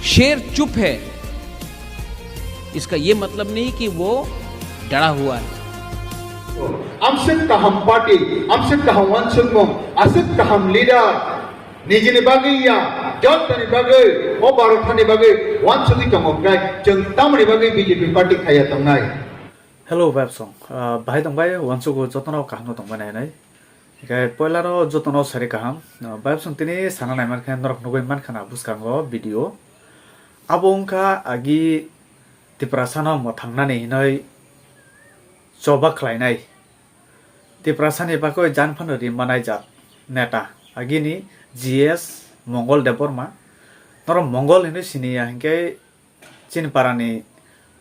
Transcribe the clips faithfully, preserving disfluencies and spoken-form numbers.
शेर चुप है, इसका ये मतलब नहीं कि वो डरा हुआ है। Amswk kaham party, amswk kaham wansukmung, aswk kaham leader, nijini bagwi ya, jotoni bagwi, o Bharat hani bagwi wansugwi tongo hwnkhe chwng tamoni bagwi B J P party khaiya tongnai? Hello, Bayapsong. Ah, bahai tongbai, wansugo jotono kaham no tongbai nai nai. Hikai poila no jotono sari kaham. Ah, Bayapsong tini sana nai mankhe norok nugui mankha na bwskango video. Abo wngkha agi Tiprasa no mwthangnani hinoi choba khlainai. Tiprasa ni bagwi jan phano ri manai jat neta. Agini G S Mongol Debbarma. Norok Mongol hinoi siniya hinkhe chini parani,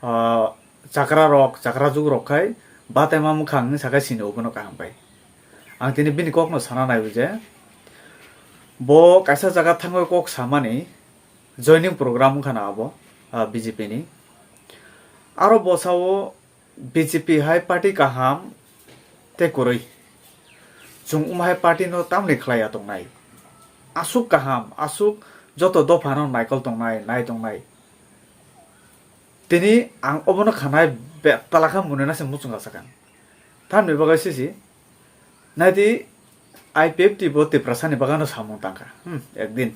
ah, chakra rok, chakra juk rok khai bataima mwkhang wngwi sakai sini obono kaham pai. Ang tini bini kokno sana naiwi je bo kaisa jaga thangwi kok samani joining program wngkha na abo, ah, B J P ni. Aro bosao B J P hai party kaham tei kwrwi. Chwng umhai party no tamni khlaiya tongnai. Aswk kaham, aswk joto dopha no naikol tongnai, nai tongnai. Tini ang obono khanai be-, talakha mwnwi nase muchung asakha. Tamni bagwi sisi, naidi I P F T bo Tiprasa ni bagano samung tangkha. Hmm, ekdin.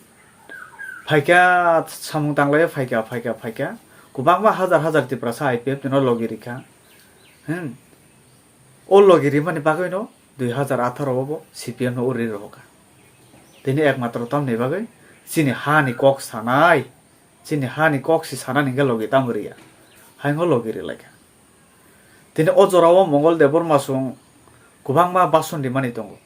Phaikha samung tanglaiya phaikha, phaikha, phaikha. Kwbangma hajar hajar Tiprasa I P F T no logi rikha. Hmm. O logi rimani bagwino dui hazar atharo o bo C P M no uri rohokha. Tini ekmatro tamni bagwi chini hani kok sanai, chini hani kok si sanani hwnkhe logi tamo riya. Haino logi rilaikha. Tini o jorao Mongol Debbarma song kwbangma bason rimani tongo.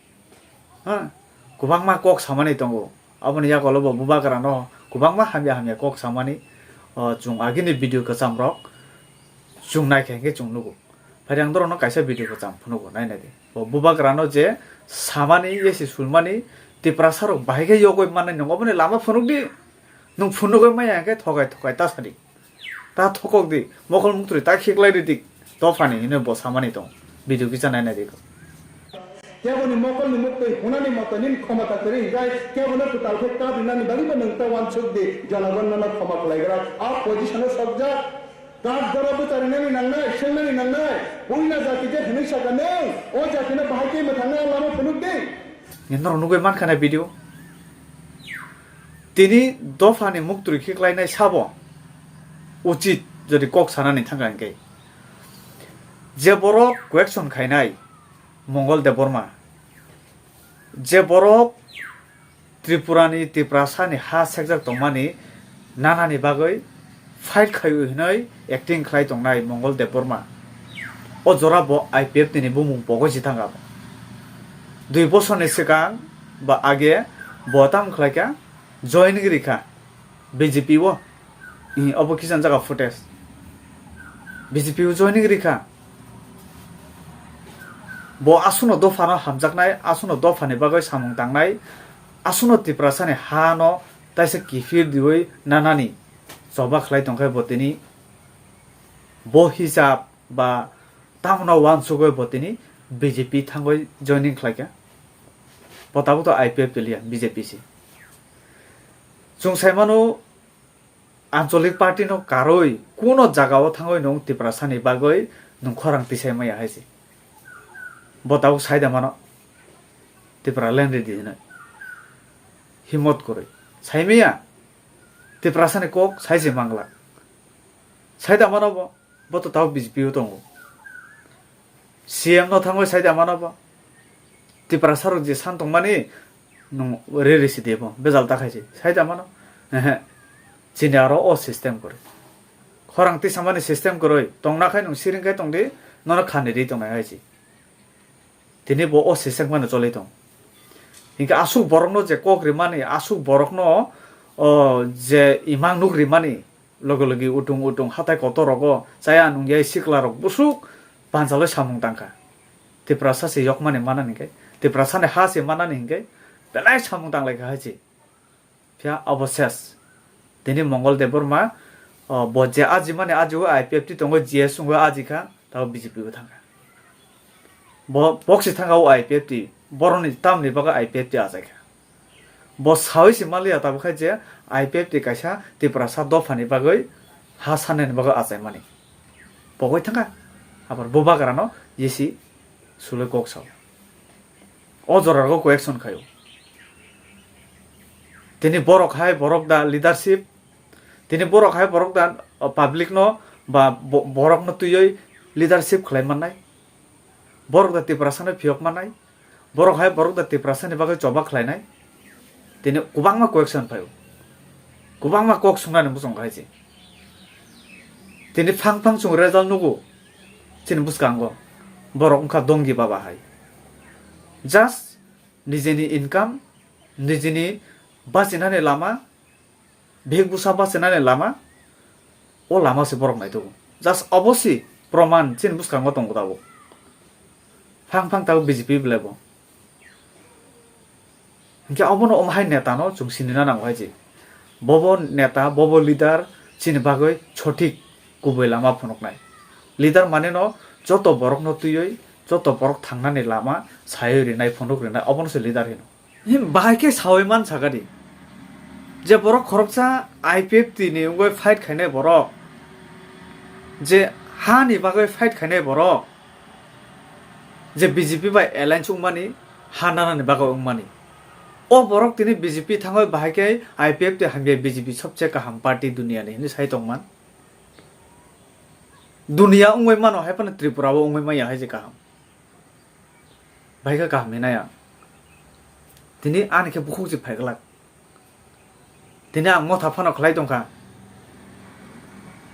Ha? Kwbangma kok samani tongo. Aboni yagulo bo bubagra no kwbangma hamya hamya kok samani, o, chwng agini video kwcham rok chwng naikha hinkhe chwng nugo. Phai ang norokno kaisa video kwcham phunugo, nai nai di. Bo bubagra no je samani, yesi sulmani, Tiprasa rok bahai khe yogwi mannai, nwng oboni lama phunuk di. Nwng phunugwi maya hinkhe thokai thokai ta sadi. Ta thokok di, mokol muktwi ta khiklai di dik. Dophani hino bo samani tong. Video kisa nai nai di. Keboni mokolni muktwi hunani moto nini khomota kwrwi hinkhe kebono kwtal khe kabrinani bagwibo nwng ta wansuk di, jonogon nono khoma khlaigra. A position-o sokjak. Kak jora bwcharinani nangnai, swngnani nangnai. Puila jati je hwnwi saka nwng, o jatino bahai khe mwthangna lama phunuk di. Norok nugwi mankha na video. Tini dophani muktwi khiklainai sabo uchit jodi kok sanani thangkha hinkhe. Je borok question khainai Mongol Debbarma, je borok Tripurani Tiprasani ha sekjak tongmani nanani bagwi fight khaio hinwi acting khlai tongnai Mongol Debbarma. O jora bo I P F T ni bumung pogoi si thangkha. Dui bosorni swkang ba age bo tamo khlaikha, joining rikha B J P o. Obo kisa jaga footage. B J P o joining rikha. Bo aswkno dophano hamjaknai, aswkno dophani bagwi samung tangnai, aswkno Tiprasani hano taisa kiphir diwi nanani choba khlai tongkhe bo tini bo hisab ba tamno wansugwi bo tini B J P thangwi joining khlaikha. Bo tabuk to I P F T liya, B J P se. Chwng sai mano, Ancholic party no karwi kuno jagao thangwi nwng Tiprasani bagwi nwng khorang tisai maya hai se. Bo tabuk sai da mano Tipraland ridi hinwi. Himot kwrwi. Sai maya. Tiprasani kok sai se mangla. Sai da mano bo. Bo to tabuk B J P o tongo. C M no thangwi sai da mano bo. Tiprasa rok je san tongmani nwng re re si de bo, bejal ta khai se, sai da mano. Ehe. Chini aro o system kwrwi. Khorang tisamani system kwrwi. Tongna khai nwng siring khai tong di, nono khani ri tongnai hai se. Tini bo o system phano choli tong. Hinkhe aswk borokno je kok rimani, aswk borokno, o, je imang nuk rimani, logi logi utung utung hatai kotor rogo chaya nungya sikla rok busuk pansaloi samung tangkha. Tiprasa se yokmani manani hinkhe, Tiprasani ha se manani hinkhe belai samung tanglaikha hai se. Phiya abo ses. Tini Mongol Debbarma, o, bo je ajimani ajigo I P F T tongo, G S wngwi ajikha, tabo B J P o thangkha. Bo boksi thangkha o I P F T, boroni tamni bagwi I P F T achaikha. Bo sawi se maliya tabuk khai je I P F T kaisa Tiprasa dophani bagwi ha sanani bagwi achaimani. Pogwi thangkha. Abar bubagrano yesi suloi kok sao. O jorargo question khaio. Tini borok hai borok da leadership, tini borok hai borok da, uh, public no ba bo-, borok no twiwi leadership khlai mannai. Borok da Tiprasa no phiyok mannai. Borok hai borok da Tiprasa ni bagwi choba khlainai. Tini kwbangma question phaio. Kwbangma kok sungnani muchung khai se. Tini phang phang chung result nugo. Chini bwskango. Borok wngkha dongi baba hai. Just nijini income, nijini bachinani lama, bihik bwsa bachinani lama, o lama se borok naithogo. Just obo se proman chini bwskango tongo tabuk. Phang phang tabuk B J P belai bo. Hinkhe obono omo hai neta no chwng sinina nango hai se. Bobo neta, bobo leader chini bagwi sothik kubui lama phunuknai. Leader mane no joto borok no twiwi, joto borok thangnani lama saywi rinai, phunuk rinai, obono se leader hino. Him, bahai khe sawi man sakadi. Je borok khoroksa I P F T ni wngwi fight khainai borok, je ha ni bagwi fight khainai borok, je B J P bai alliance wngmani, ha nanani bagwi wngmani. O borok tini B J P thangwi bahai khe I P F T hamya, B J P sobse kaham party duniya ni hinwi sai tongman. Duniya wngwi mano hai phano Tripura o wngwi manya hai je kaham. Bahai khe kaham hinai ang. Tini ani khe bukhuk se phaiglak. Tini ang motha phano khlai tongkha.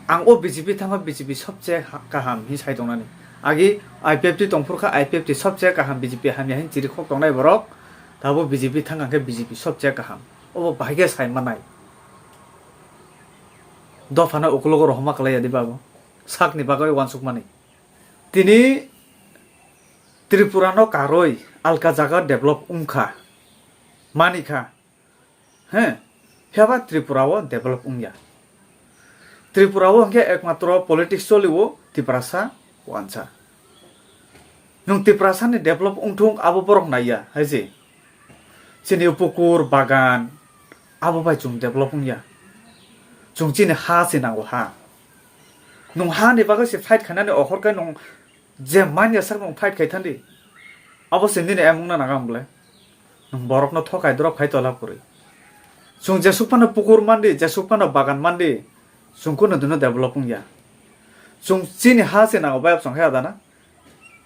Ang o B J P thangkha, B J P sobse ha-, kaham hin sai tongnani. Agi I P F T tongphuru kha, I P F T sobse kaham, B J P hamya hin chiri khok tongnai borok. Tabo B J P thangkha khe B J P sobse kaham. Obo bahai khe sai manai. Dophano ukulogo rohorma khlai ya di babu. Sakni bagwi uansuk mani. Tini Tripura no karwi alka jaga develop wngkha, manikha, he, phiya ba Tripura o develop wngya. Tripura o hwnkhe ekmatro politics choli o Tiprasa wansa. Nwng Tiprasa ni develop wngthung abo borok naiya, hai se. Chini pukur, bagan, abo bai chwng develop wngya. Chwng chini ha se nango, ha. Nwng ha ni bagwi se fight khainani, ohor khe nwng je manya sak nwng fight khai thandi. Abo se nini emung na nang ang bwle. Nwng borok no thokai drop khai tola kwrwi. Chwng jesuk phano pukur mandi, jesuk phano bagan mandi, chwng kuno dino develop wngya. Chwng chini ha se nango, bayap chwng khe adana.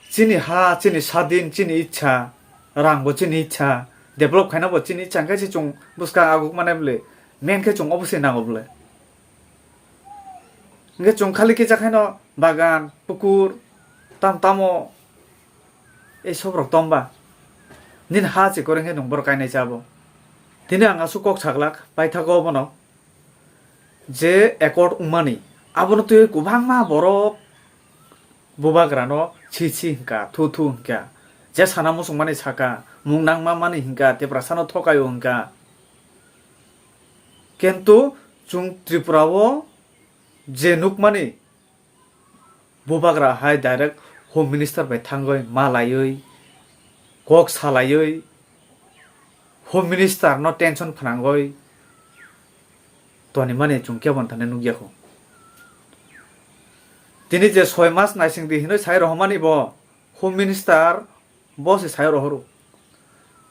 Chini ha, chini sadin, chini ichha, rang bo chini ichha, develop khaina bo chini ichha, hwnkhe se chwng bwskang aguk mane bwle, main khe chwng obo se nango bwle. Hwnkhe chwng khali kisa khaino bagan, pukur, tam tamo, ei sobrok tomba. Nini ha se kwrwng khe nwng borok kainai cha bo. Tini ang aswk kok saglak, paithago bono. Je accord wngmani, abono twiwi kwbangma borok bubagrano si si hwnka, thu thu hwnka, je sana muchungmani saka, mung nangma mani hwnka, Tiprasano thokaio hwnka. Kintu chwng Tripura o je nukmani, bubagra hai direct Home Minister bai thangwi malaiwi, kok salaiwi, Home Minister no tension phnangwi tonimani chwng kebo thani nukya kho. Tini je soi mas naising di hinwi sai rohormani bo, Home Minister bo se sai rohoro.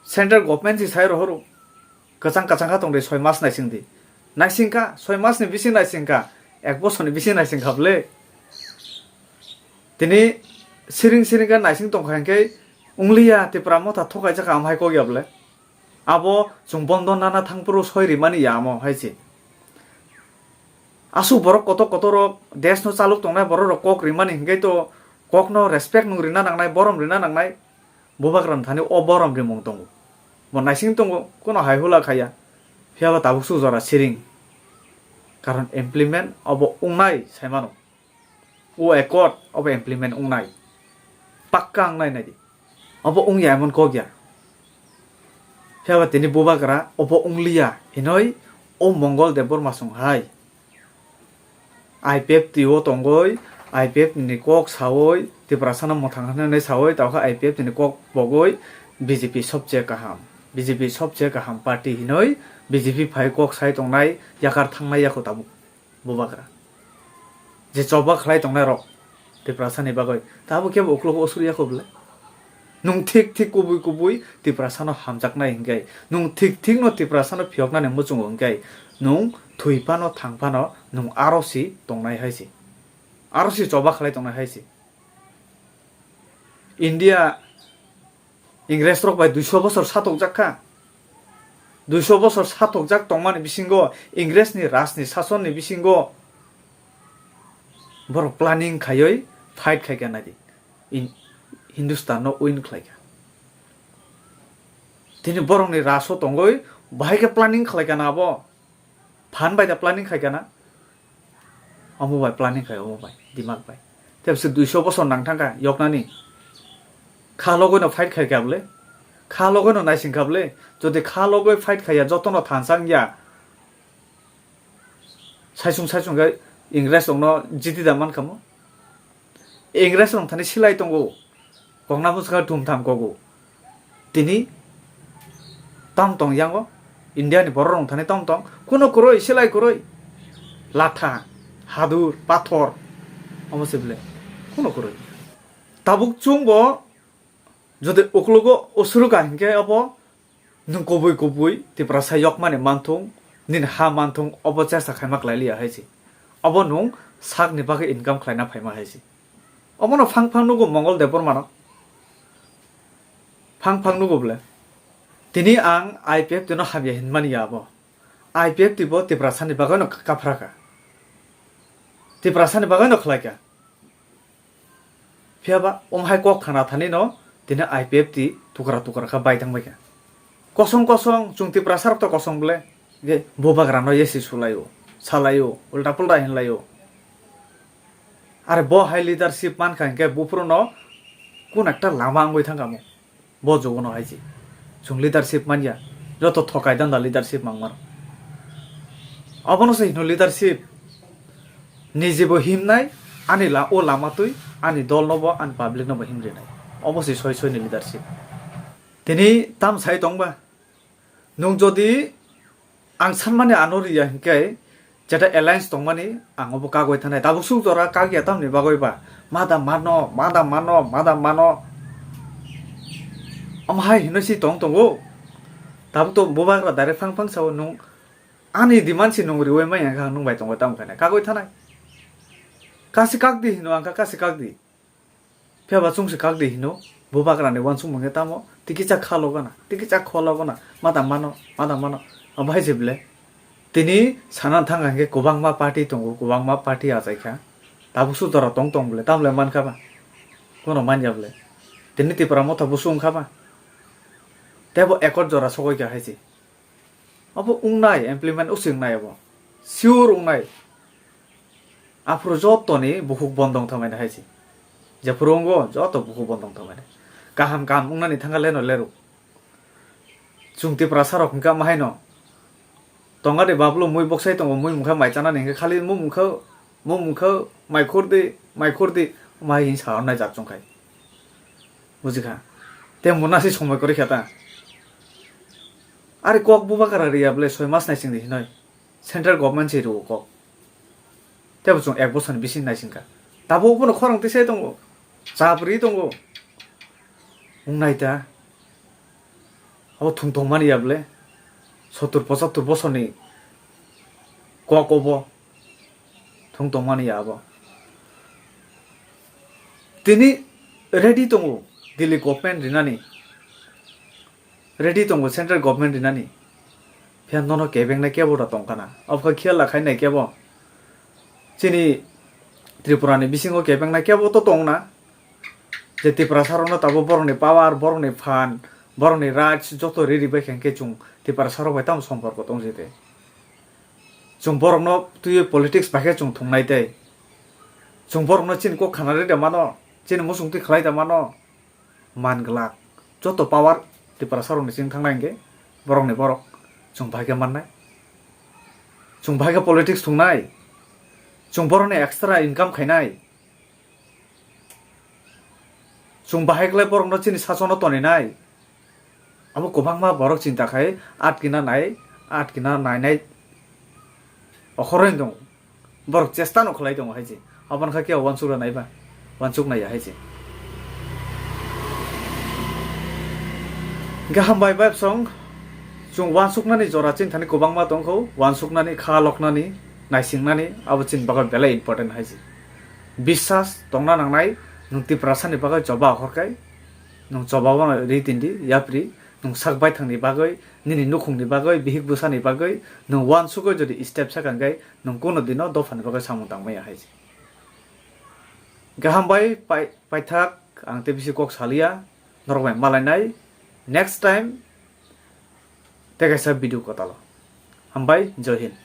Central government se sai rohoro. Kwchang kwchang kha tong de, soi mas naising di. Naising kha, soi mas ni bising naising kha, ek bosor ni bising naising kha bwle. Tini siring siring khe naising tong kha hwnkhe, wngliya Tipra motha thokaijak, am hai kok ya bwle. Abo chwng bondo nana thangphuru soi rimani ya amo hai se. Aswk borok kotor kotor rok, desh no chalok tongnai borok rok kok rimani hwnkhe to, kok no respect nwng rina nangnai, borom rina nangnai. Bubagra ni thani o borom rimung tongo. Bo naising tongo, kuno hai hula khaya. Phiya ba tabuk su jora siring. Karon implement obo wngnai sai mano. O accord obo implement wngnai. Pakka wngnai nai di. Obo wngya emon kok ya. Phiya ba tini bubagra obo wngliya hinoi o Mongol Debbarma song hai. I P F T o tongoi, I P F T ni kok saoi, Tiprasano mwthang hwnwi saoi, tawkhe I P F T ni kok bogoi B J P sobse kaham. B J P sobse kaham party hinoi B J P phai kok sai tongnai yakar thangnai yako tabuk bubagra. Je choba khlai tongnai rok Tiprasa ni bagoi tabuk kebo uklok osuri yako bwle. Nwng thik thik kubui kubui Tiprasa no hamjaknai hinkhe, nwng thik thik no Tiprasa no phiyoknani muchungo hinkhe, nwng thwi phano thang phano nwng aro si tongnai hai se. Aro si choba khlai tongnai hai se. India Ingres rok bai duiso bosor satokjak kha. Duiso bosor satokjak tongmani bisingo Ingres ni raj ni sason ni bisingo borok planning khaioi fight khaikha nai di. In-, Hindustan no win khlaikha. Tini borok ni raj o tongoi bahai khe planning khlaikha na abo. Phan bai da planning khai kana? Omo bai planning khai, omo bai, dimak bai. Tei bwswk duiso bosor nang thang kha yoknani. Kha logoi no fight khai kha bwle? Kha logoi no naising kha bwle? Jodi kha logoi fight khai ya, joto no thansa wng ya. Saisung saisung khe Ingres rok no jiti da man kha mo? Ingres rok thani silai tongo, kokna bwskango thum tham kogo. Tini tam tong yango, India ni borok rok thani tam tong, kuno kwrwi, silai kwrwi, latha, hadur, pathor, omo se bwle, kuno kwrwi. Tabuk chwng bo jodi uklogo usuru ka hinkhe abo nwng kubui kubui Tiprasa yokmani manthung, nini ha manthung, obo chesta khaima klai liya hai se. Obo nwng sakni bagwi income khlaina phaima hai se. Obono phang phang nugo Mongol Debbarma no. Phang phang nugo bwle. Tini ang I P F T no hamya hinmani ya abo. I P F T bo Tiprasa ni bagwi no kaphra kha. Tiprasa ni bagwi no khlai kha. Phiya ba omo hai kok khana thani no tini I P F T tukra tukra kha bai thang bai kha. Kosong kosong chwng Tiprasa rok to kosong bwle. Ge bubagra no yesi sulai o, salai o, ulta pulta hinlai o. Are bo hai leadership man kha hinkhe buphuru no kun ekta lama wngwi thang kha mo. Bo jogo no hai se. Chwng leadership man ya. Joto thokai danda leadership mang mano. Abono se hino leadership. Niji bo himnai, ani la-, o lama twi, ani dol no bo, ani public no bo himrinai. Obo se soi soi ni leadership. Tini tam sai tong ba? Nwng jodi ang sanmani ano riya hinkhe, jeta alliance tongmani ang obo kagwi thanai. Tabuk suk jora kagya tamni bagwi ba? Mada mano, mada mano, mada mano. Omo hai hino si tong tongo. Tabuk to bubagra direct phang phang sao nwng ani demand si nwng riwi manya kha nwng bai tongwi tamo khaina. Kagwi thanai. Kasi kak di hino ang kha, kasi kak di. Phiya ba chwng se kak di hino, bubagra ni uansukmung khe tamo, tiki cha kha logo na, tiki cha kho logo na, mada mano, mada mano, abo hai se bwle. Tini sana thang kha hinkhe kwbangma party tongo, kwbangma party achai kha. Tabuk sudara tong tong bwle, tamo le man kha ba? Bono man ya bwle. Tini Tipra Motha busu wng kha ba? Tei bo ekot jora sogwi kha hai se. Abo wngnai, implement using nai abo. Sure wngnai. Aphuru jotoni bukhuk bondong thangmani hai se. Jephuru wngo joto bukhuk bondong thangmani. Kaham kaham wngnani thangkha leno lero. Chwng Tiprasa rok hwnkha ma haino. Tonga de bablo mui boksai tongo, mui mungkha mai chanani hwnkhe khali mui mungkha, mui mungkha mai khurdi, mai khurdi, mai hin sa ornai jak chungkhai. Bujikha. Te muna si somoi kwrwi kha ta. Ari kok bubagra riya bwle soi mas nai chwngdi hinoi. Central government se rwo kok. Tebo chwng ek bosor ni bising naising kha. Tabuk bono khorang tisai tongo. Chap ri tongo. Wng nai ta. Abo thung tong mani ya bwle. Sottur pochattur bosor ni kok obo. Thung tong mani ya abo. Tini ready tongo Delhi government rinani. Ready tongo central government rinani. Phiya nono kebengnai kebo da tongkhana. Obokhe khiyal la khainai kebo. Chini Tripura ni bisingo kebengnai kebo to tongna. Je Tiprasa rokno tabuk borokni power, borokni phan, borokni rights joto riri bai khe chwng Tiprasa rok bai tamo somporko tong jete. Chwng borokno twiwi politics bai khe chwng thungnai tei. Chwng borokno chini kok khana ride mano, chini muchung twi khlai da mano. Man glak. Joto power Tiprasa rokni sing thangnai hwnkhe borokni borok chwng bahai khe mannai. Chwng bahai khe politics thungnai. Chwng borokni extra income khainai. Chwng bahai khlai borokno chini sasono toninai. Abo kwbangma borok chinta khai atkina nai, atkina nainai okhoroi tongo. Borok chesta no khlai tongo hai se. Aboni kha khe uansuk rw nai ba, uansuk nai ya hai se. Hingkhe hambai bai song, chwng uansuknani jora chini thani kwbangma tongkho, uansuknani, kha loknani, naisingnani, abo chini bagwi belai important hai se. Biswas tongna nangnai, nwng Tiprasani bagwi choba akhor khai, nwng choba bono ri tindi, yapri, nwng sak baithangni bagwi, nini nukhungni bagwi, bihik bwsani bagwi, nwng uansugwi jodi step sakha hwnkhe, nwng kuno dino dophani bagwi samung tangmaya hai se. Kaham bai pai-, paithak, ang tei bisi kok saliya, norok bai malainai, next time, tei kaisa video kwtalo. Hambai, Jai Hind.